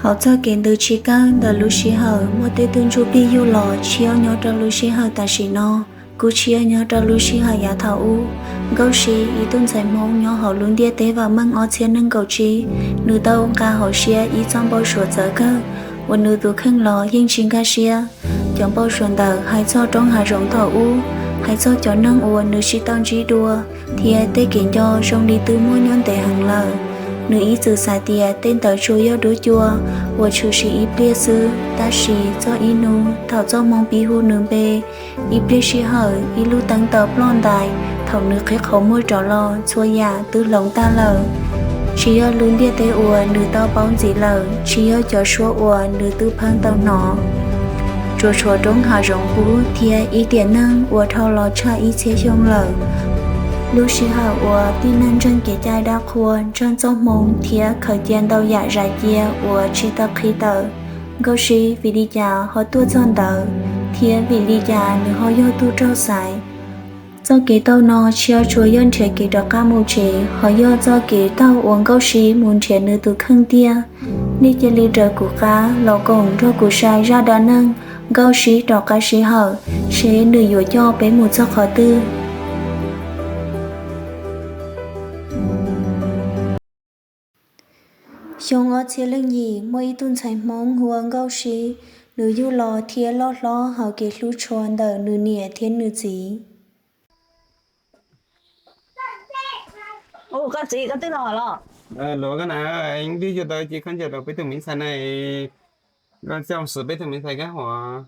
Hauv txoj kev ntws tsis kawg ntawm lub sij hawm muaj tej tug ntsuj plig yug los tsis yog nyob rau lub sij hawm tam sim no, kuj tsis yog nyob rau lub sij hawm yav thaum ub. Nkauj Sib ib tug ntxhais Hmoob nyob hauv lub ntiaj teb vam meej ob txhiab nees nkaum tsib, nws tau nqa hauv siab ib txoj npau suav txawv kawg uas nws tus kheej los yeej tsis nkag siab. Cov npau suav ntawd hais txog roob hav zoov thaum ub, hais txog cov neeg uas nws tsis tau ntsib dua, thiab tej kev nco zoo li twb muaj nyob ntev heev lawm. Nws ib txwm xav tias tej ntawd tsuas yog duab cua uas tshwm sim ib pliag xwb, tab sis txog ib hnub thaum txoj hmoo pib hu nws npe, ib pliag sij hawm ib lub teeb tawm ploj ntais, thaum nws qhib qhov muag rov los txhua yam twb hloov tag lawm. Tsis yog lub ntiaj teb uas nws tau paub ntxiv lawm, tsis yog cov suab uas nws twb pheej tau hnov, tsuas tshuav roob hav zoov qub thiab ib tiam neeg uas dhau los tshaj ib txhiab xyoo lawm. Lub sij hawm uas tib neeg ntseeg kev cai dab qhuas, ntseeg txoj hmoo thiab khaws cia ntau yam zais cia uas tsis tau qhib tawm. Nkauj Sib vim li cas ho tuaj txog ntawd, thiab vim li cas nws ho yog tug raug xaiv? Txoj kev taug no tsis yog tsuas yog nrhiav kev rov qab mus tsev, ho yog txoj kev taug uas Nkauj Sib mus nrhiav nws tus kheej tiag. Nej cia li raws kuv qab los koom nrog kuv saib zaj dab neeg Nkauj Sib rov qab sij hawm, seb nws yuav coj peb mus txog qhov twg. Xyoo ob txhiab leej yim, muaj ib tug ntxhais Hmoob hu ua Nkauj Sib, nws yug los thiab loj hlob hauv kev hlub tshua ntawm nws niam thiab nws txiv. Koj txiv, koj twb los los? Luag koj na, twb yug tau cev khaub ncaws rau peb tug me ntxhais na, koj coj xwb peb tug me ntxhais kab huam.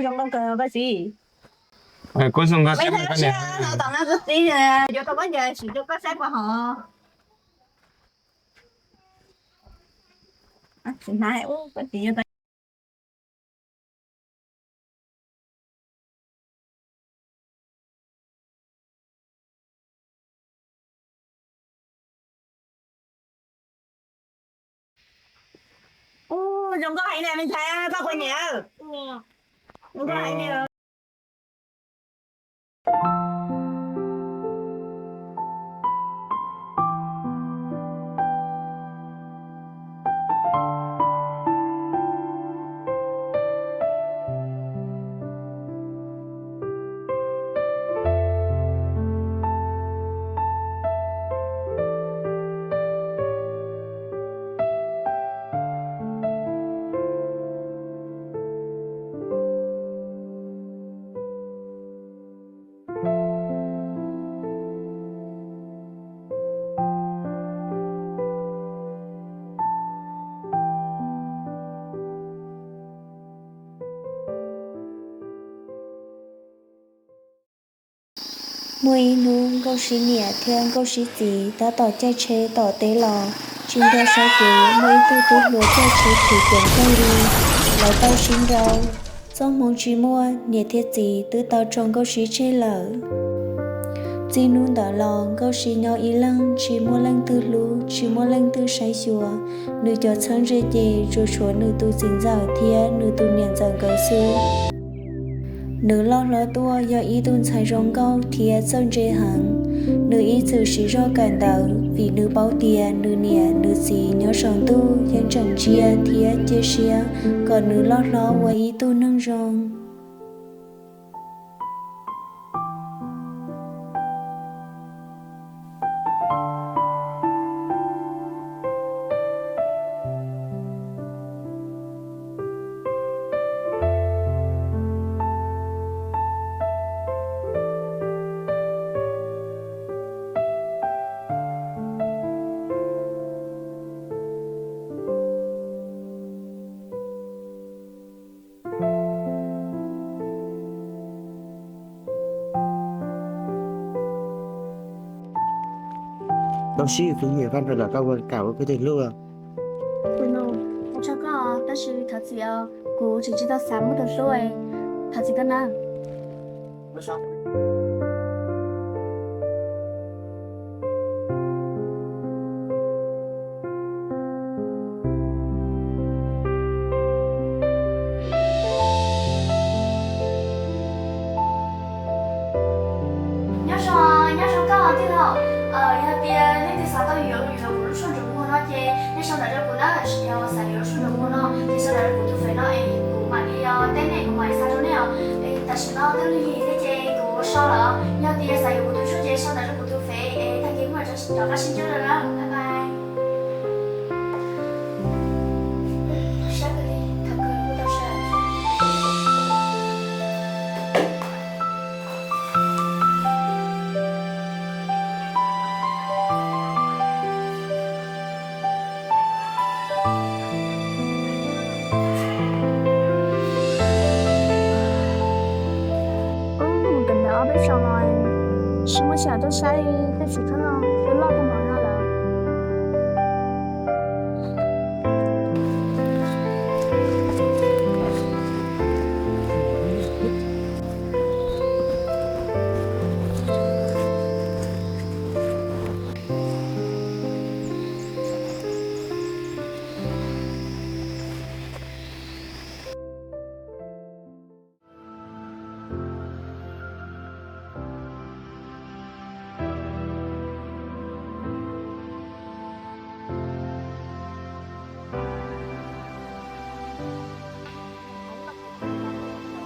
Zoo nkauj kawg koj txiv. Kuv zoo nkauj, tom no koj txiv yuav tau khaub ncaws sim rau koj saib puas hov. Ub, zoo nkauj heev na me ntxhais, koj puas nyiam? Zoo nkauj heev na. Muaj ib hnub Nkauj Sib niam thiab Nkauj Sib txiv tab tom caij tsheb tom teb los, tsis nco sawv kev muaj ib tug tub hluas caij tsheb thwv ceev kawg li. Lawv tau sib nrau, txoj hmoo tsis muaj, niam thiab txiv twb tau tso Nkauj Sib tseg lawm. Txij hnub ntawd los Nkauj Sib nyob ib leeg, tsis muaj leej twg hlub, tsis muaj leej twg saib xyuas. Nws cov txheeb ze ces tsuas tshuav nws tus txiv ntxawm thiab nws tus niam ntxawm nkawd xwb. Nws loj hlob tuaj yog ib tug ntxhais zoo nkauj thiab txawj ntse heev. Nws ib txwm siv zog kawm ntawv vim nws paub tias nws niam nws txiv nyob saum ntuj yeej tseem ntsia thiab cia siab kom nws loj hlob ua ib tug neeg zoo. Nkauj Sib, kuv nyiam koj nrog koj ua kam ua peb tus hlub. Tus nus, ua tsaug koj, tab sis thov txim os, kuv tseem tsis tau xav muaj tus hlub. Thov txim koj na. Nyob zoo, nyob zoo koj. Thiab no, yog tias leej twg xav tau yuav yuav kuv lub tshuaj ntsuas muag no ces nej sau ntawv rau kuv na, yog xav yuav lub tshuaj ntsuas muag no ces sau ntawv rau kuv tus fev no es kuv mam li teb nej, kuv mam li xa rau nej os. Tam sim no twb lig thiab ces kuv so lawm, yog tias xav yuav kuv tus tshuaj ces sau ntawv rau kuv tus fev es tag kis kuv mam rov qab sib ntsib dua na, bye bye. Ub, mus kawm ntawv ob peb zaug los tsis muaj sij hawm tuaj saib tej txiv hlob no, twb loj tuaj mus no lawm.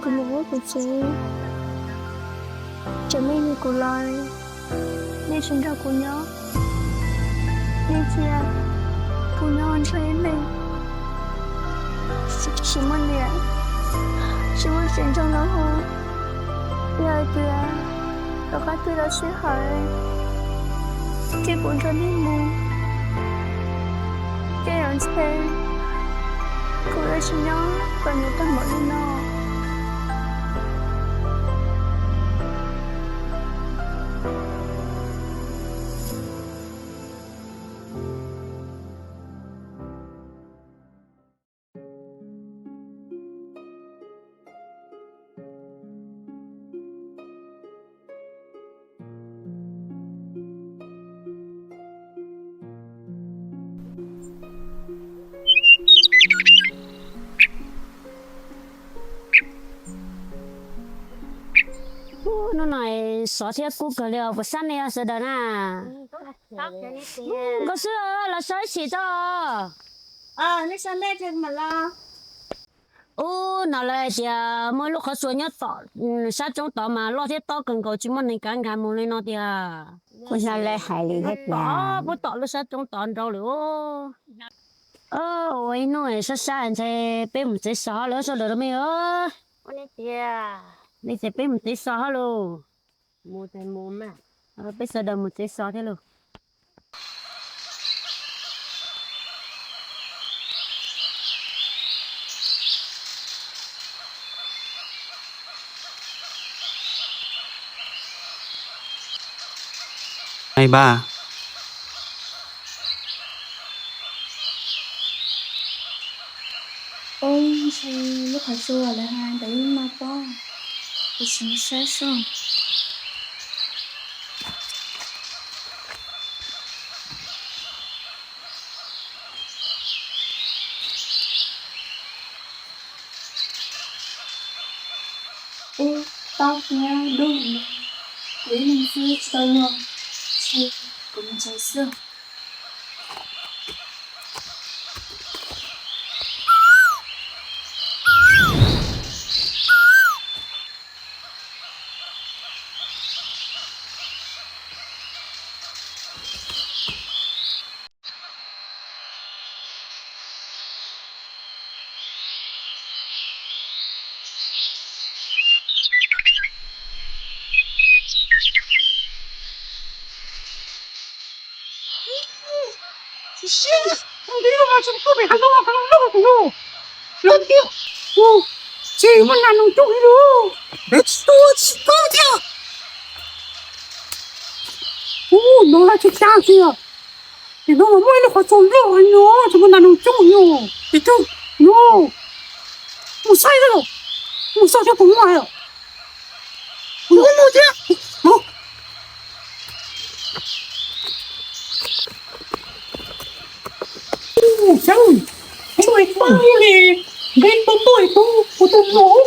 Kuv mus ua kuv tsev, tseem me li kuv los nej tsis nrog kuv nyob, nej cia kuv nyob ntshe ib leeg tsis muaj niam, tsis muaj tsev nrog nraug hu. Yog hais tias rov qab twb lawv sij hawm ces kuv nrog nej mus, ces yog ntshe kuv yuav tsis nyob kom nws tag npaum li no. Hnub no sov thiab kub kawg li os, puas xab nej sawv daws na? Nkauj Xwb, los so ib sim tso. Ub, hnov lawv hais tias muaj ib lub qhov tsua nyob tom sab roob tod mas loj thiab tob kawg nkaus tsis muaj neeg kav nkag mus li no tiag. Kuv hnov lawv hais li thiab tiag, puab tom lub sab roob tod nrau lawm. Ua ib hnub sab sab ntshe peb mus tsev so hab lawm sawv daws los mej. Li ces peb mus tsev so hab lauj. Peb sawv daws mus tsev so thiab lauj. Ub, ntshe lub qhov tsua lawv hais ntawd yeej no pob, kuv tsis mus saib seb. Ub, tob thiab dub li, kuv ib leeg xwb tsis tau luag, ntshe kuv mus tsev xwb. Tsis muaj nas noog coob li lauj, peb tsis tu tsis kub thiab. Ub, no lawv tsis cab xwb, ces no mas muaj ib lub qhov tsua loj no tsis muaj nas noog coob li. Ces twb no mus saib los, mus saib thiab puas muaj os. Mus thiab. Saib, muaj ib tug li, nqe tau tuaj ib tug, kuv tus muam.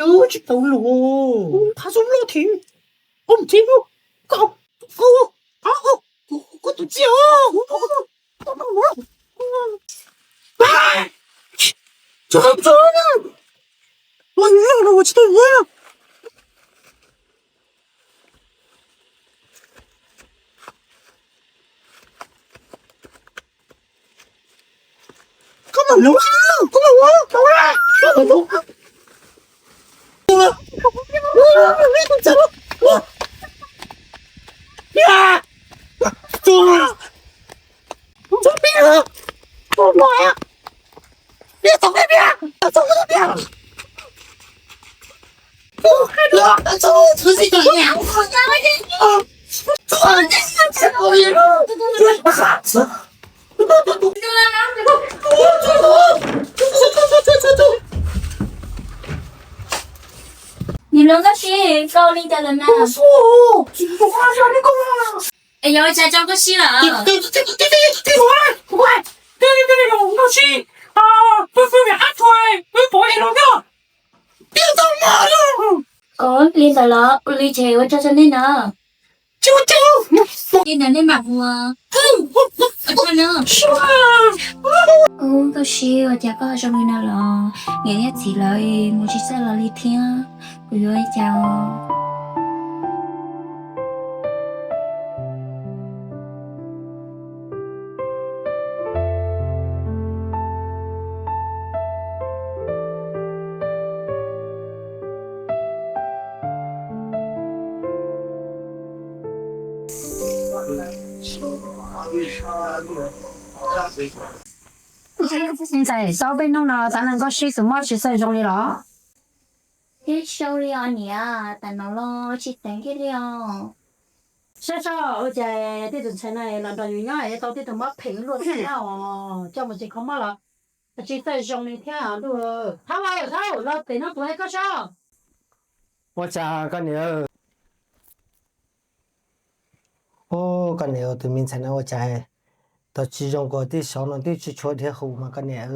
Tsis tau lus, qhov xub loj thiab. Ua txiv, koj, koj, koj tus txiv os. Tsis tau txog, ua loj los ua tsis tau ua. Koj mam lov, koj mam lov, koj mam lov. Nim no Nkauj Sib, koj ua li cas lawm na? Es yog ua cas tso Nkauj Sib lawm? Ua li ntawd los ua li ces ua tso tso nej na. Li ntawd nej mam mus. Nkauj Sib, ua cas koj zoo li no los? Niam thiab txiv lawv mus tsis txawj los li thiab, kuv yuav ua cas? Ntxawm, tau peb hnub no tav no Nkauj Sib tus mob tsis txawj zoo li los? Tsis zoo li os niam, tam no los tsis teev kiag li os. Saib saib ua cas tej tus ntxhais no los nrog yus nyob es tau tej tus mob phem luaj li os, coj mus tsis kho mob los tsis txawj zoo li thiab os ntuj. Thab, los pem no kuv hais koj saib. Ua cas koj niam? Ub, koj niam, tus me ntxhais no ua cas tau tsis zoo, kuv twb xyov no twb tsis tshua dhia hum mas koj niam.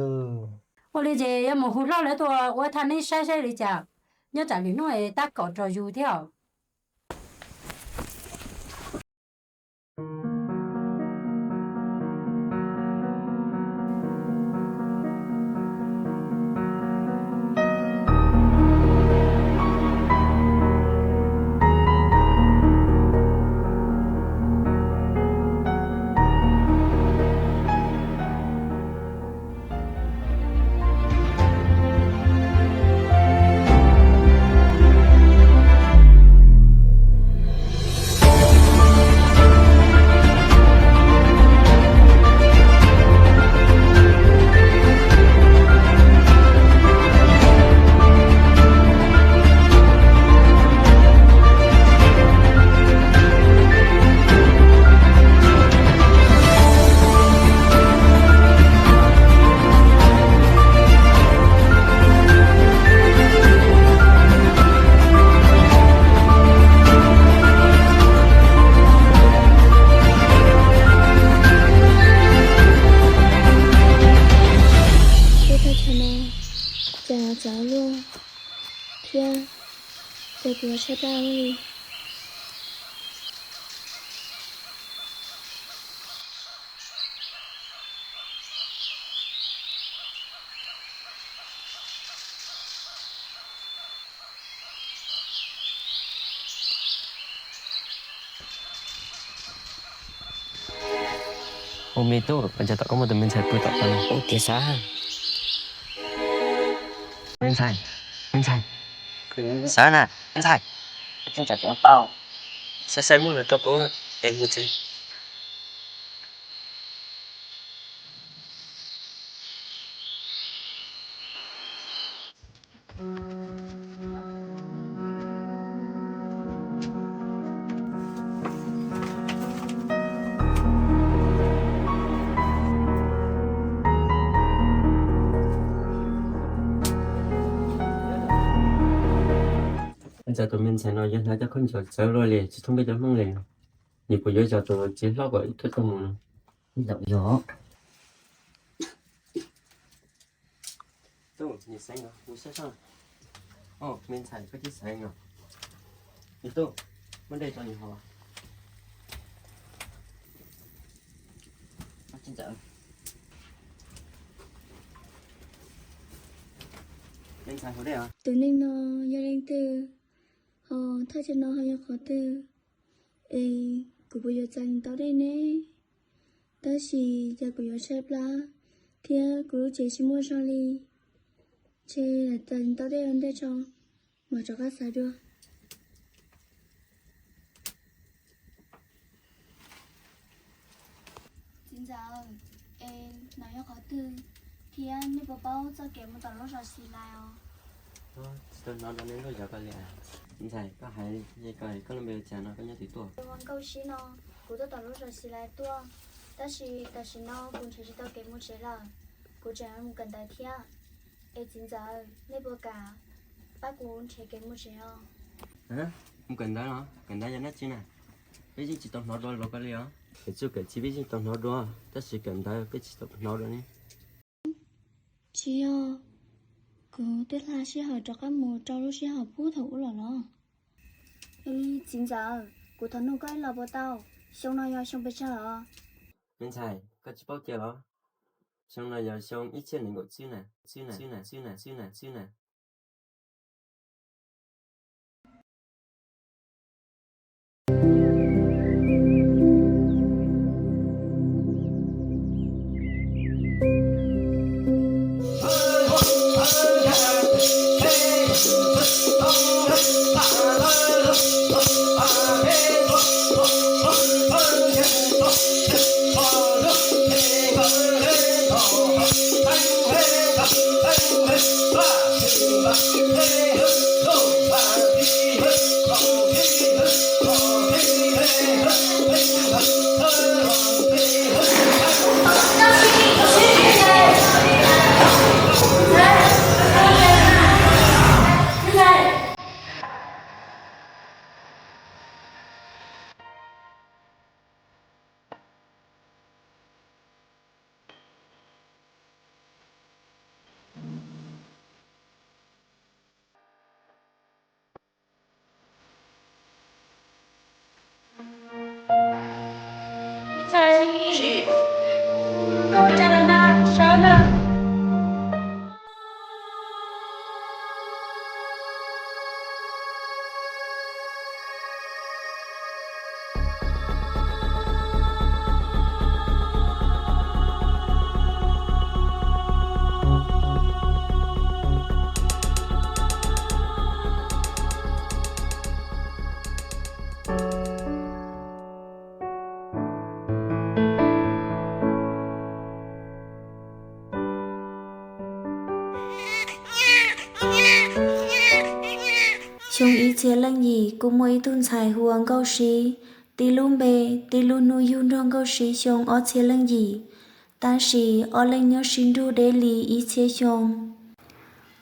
Ua li ces yuav mus hu hlob lawv tuaj ua thaj neb saib saib li cas, nyob tsam lwm hnub tab kaum rau yus thiab os. Ua cas txawv luaj thiab, cas kuv yuav tshaib plab li. Ua me tub, ua cas tom koj muaj tus me ntxhais pw tom koj no? Ua tiag xav. Me ntxhais, me ntxhais, xav na, me ntxhais. Saib saib muaj los rau kuv es mus tsev. Ntxawm, tus me ntxhais no yog hnav cov khaub ncaws txawv luaj li, tsis thooj peb cov Hmoob li. Nws puas yuav zov tus txiv hlob kom ib tuaj mus no? Yog. Tub, nws xeev os, kuv saib seb. Au, me ntxhais, koj twb xeev os. Nws tub, muab dej rau nws haus. Me ntxhais haus dej os. Tus neeg no yog leej twg? Ho thaj chaw no ho yog qhov twg? Es kuv puas yuav txais nws tau dej ne? Tab sis cas kuv yuav tshaib plab thiab kuv lub cev tsis muaj zog li. Ntshe lam txais nws tau dej ua ntej tso, mam rov qab xav dua. Txiv ntxawm, es no yog qhov twg thiab nej puas paub txoj kev mus tom lub zos Xis Lais os? Tsis tau hnov dua nej lub zos ko li. Ntxhais, koj hais li ko, koj lub npe ua cas no, koj nyob twg tuaj? Ua Nkauj Sib no, kuv tuaj tom lub zos Xis Lais tuaj, tab sis tam sim no kuv nrhiav tsis tau kev mus tsev lawm, kuv tseem mus kawm ntawv thiab. Es txiv ntxawm, nej puas kam pab kuv nrhiav kev mus tsev os? Mus kawm ntawv los? Kawm ntawv yog dab tsi na? Peb yeej tsis tau hnov dua los ko li os. Kawm txuj kawm ci peb yeej tau hnov dua, tab sis kawm ntawv peb tsis tau hnov dua ne. Tsis yog, kuv twb hla sij hawm rov qab mus rau lub sij hawm puag thaum ub los los. Txiv ntxawm, kuv thov nug koj ib los puas tau, xyoo no yog xyoo pes tsawg os? Me ntxhais, koj tsis paub kiag los? Xyoo no yog xyoo ib txhiab nees nkaum tsib na, tsib na, tsib na, tsib na, tsib na, tsib na. Xyoo ib txhiab leej yim kuj muaj ib tug ntxhais hu ua Nkauj Sib. Tib lub npe, tib lub hnub yug nrog Nkauj Sib xyoo ob txhiab leej yim, tab sis ob leeg nyob sib nrug deb li ib txhiab xyoo.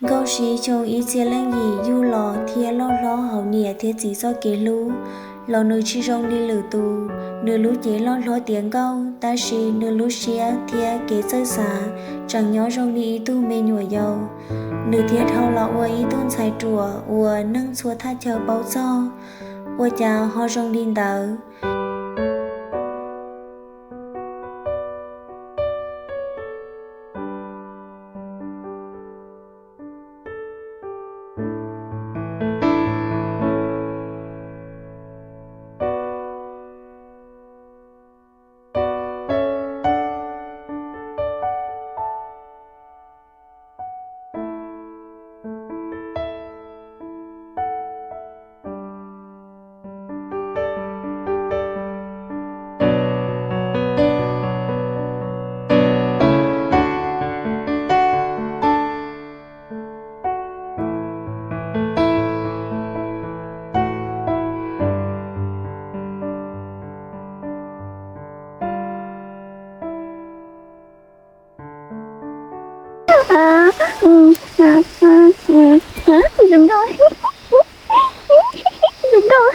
Nkauj Sib xyoo ib txhiab leej yim yug los thiab loj hlob hauv niam thiab txiv txoj kev hlub los nws tsis zoo li lwm tus. Nws lub cev loj hlob tiav nkauj, tab sis nws lub siab thiab kev txawj xav tseem nyob zoo li ib tug me nyuam yaus. Nws thiaj dhau los ua ib tug ntxhais ruam uas neeg txhua thaj chaw paub txog, ua cas ho zoo li ntawd. Zoo nkauj. Zoo nkauj. Zoo nkauj.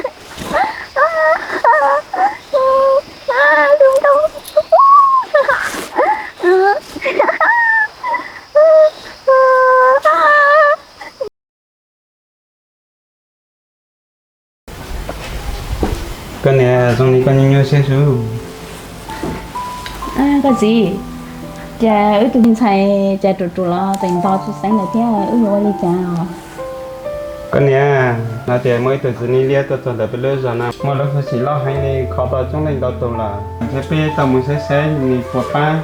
Koj niam, zoo li koj nyuaj nyuaj siab xwb. Koj txiv, cas wb tus me ntxhais cas ruam ruam los tseem ntog tsis xeeb lawm thiab, wb yuav ua li cas os? Koj niam, no ces muaj ib tug txiv neej liab tuaj txog ntawm peb lub zos no, muaj lub hwj chim loj heev li, kho tau coob leej ntau tus lawm, thiab peb tau mus saib saib nws puas pab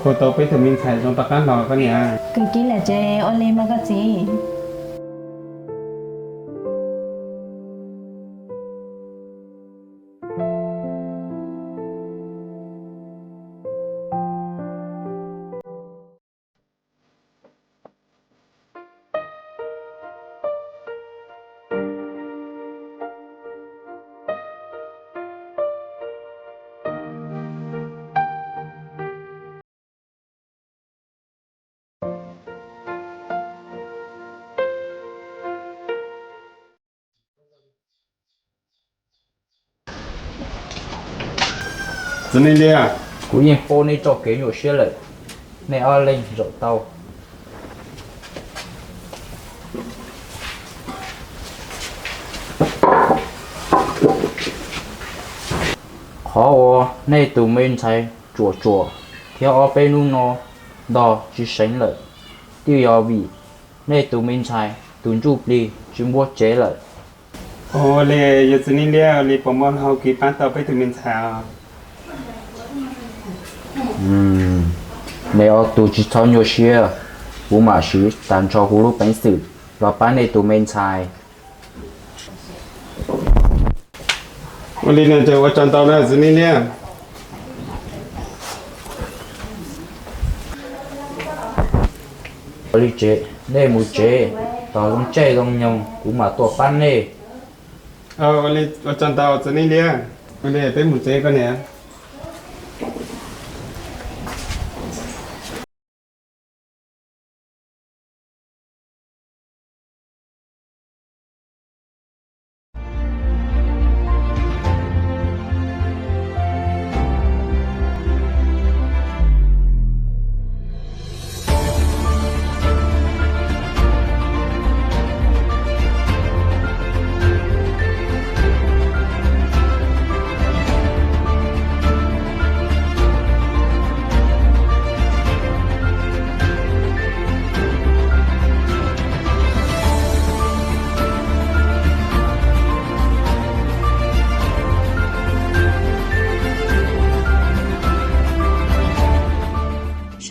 khu tau peb tus me ntxhais zoo tom qab los koj niam. Kawg kiag lawm ces ua li mas koj txiv. Txiv neej liab, kuv yeej paub nej txoj kev nyuaj siab lawm, nej ob leeg zaum tau. Qhov uas nej tus me ntxhais ruam ruam thiab ob peb hnub no ntog tsis seev lawm, twb yog vim nej tus me ntxhais tus ntsuj plig tsis npuab tsev lawm. Ua li, yog txiv neej liab, ua li puas muaj hauv kev pab tau peb tus me ntxhais os? Nej ob tug tsis txhob nyuaj siab, kuv mam siv tag nrho kuv lub peev xwm los pab nej tus me ntxhais. Ua li no ces ua tsaug ntau na txiv neej liab. Ua li ces nej mus tsev, tos zoo caij zoo nyoog kuv mam tuaj pab nej. Ua li ua tsaug ntau txiv neej liab. Ua li peb mus tsev koj niam.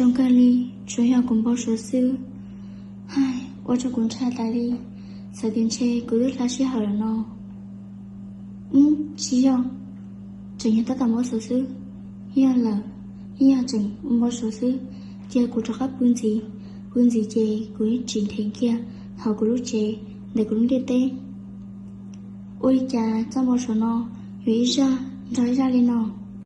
Zoo kawg li, tsuas yog kuv npau suav xwb. Hais, ua rau kuv ntshai tas li, txawm tias ntshe kuv twb hla sij hawm lawm no. Ub, tsis yog, tseem yog tab tom npau suav xwb. Yog lawm, yog tseem npau suav xwb, cia kuv rov qab pw ntxiv, pw ntxiv ces kuv tsim dheev kiag hauv kuv lub tsev ntawm kuv lub ntiaj teb. Ua li cas txoj npau suav no yuav ib zaj nrog ib zaj li no?